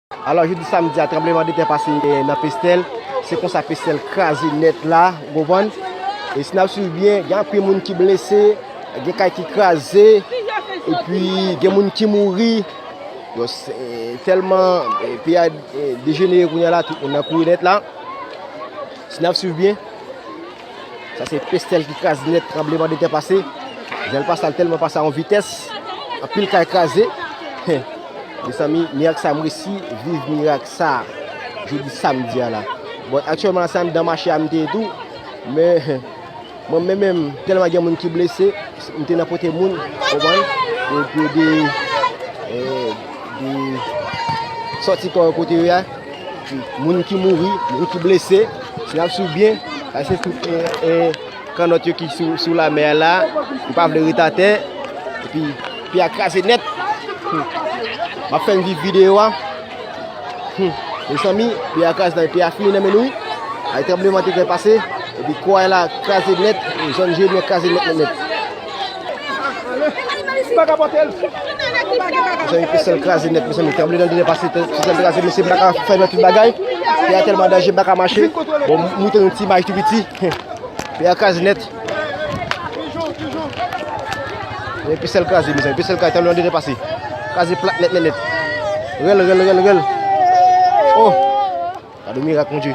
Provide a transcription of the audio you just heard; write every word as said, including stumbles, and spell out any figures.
Alò, jodi samdi a, tranblemanntè pase, eh, nan Pestèl. Se konsa Pestèl kraze nèt la, ou konprann? E si n ap swiv byen, gen anpil moun ki blese, gen kay ki kraze, epi gen moun ki mouri. Yo, se, eh, tèlman, eh, peyi a, eh, dejenere kounye a la, tout moun nan kouri nèt la. Si n ap swiv byen, sa se Pestèl ki kraze nèt, tranblemanntè pase. Jan l pase a, l tèlman pase a yon vitès, anpil kay kraze. Mezanmi, mirak sa m resi viv mirak sa jodi samdi a la. Bon, aktyèlman la, se anndan mache a m te ye tou, men mwen menm, menm, tèlman gen moun ki blese, m te nan pote moun, konprann? Pou, pou de, eh, de sòti kò yo kote yo ye a. Moun ki mouri, moun ki blese, si n ap swiv byen, sa se tout, eh, eh, kannòt yo ki sou, sou lamè a la, yo pa vle ret atè, epi pye a kraze nèt. Hmm. M ap fè n viv videyo a. Hmm. Mezanmi, pye a kraze nan, pye a fini nan men nou wi. Ay, tranblemanntè pase, epi kò a la kraze nèt, zòn Jeremi an kraze nèt, nèt, nèt. Mezanmi, Pestèl kraze nèt, mezanmi, tranblemanntè pase, Pestèl kraze, mesye, m pa ka fè nan tout bagay. Pye a tèlman danje, m pa ka mache. Bon, m montre nou ti imaj tou piti. Pye a kraze nèt. Men Pestèl kraze, mezanmi, Pestèl kraze, tranblemanntè pase. Kraze plat nèt, nèt, nèt. Rèl, rèl, rèl, rèl. Oh! Gade mirak, Bondye.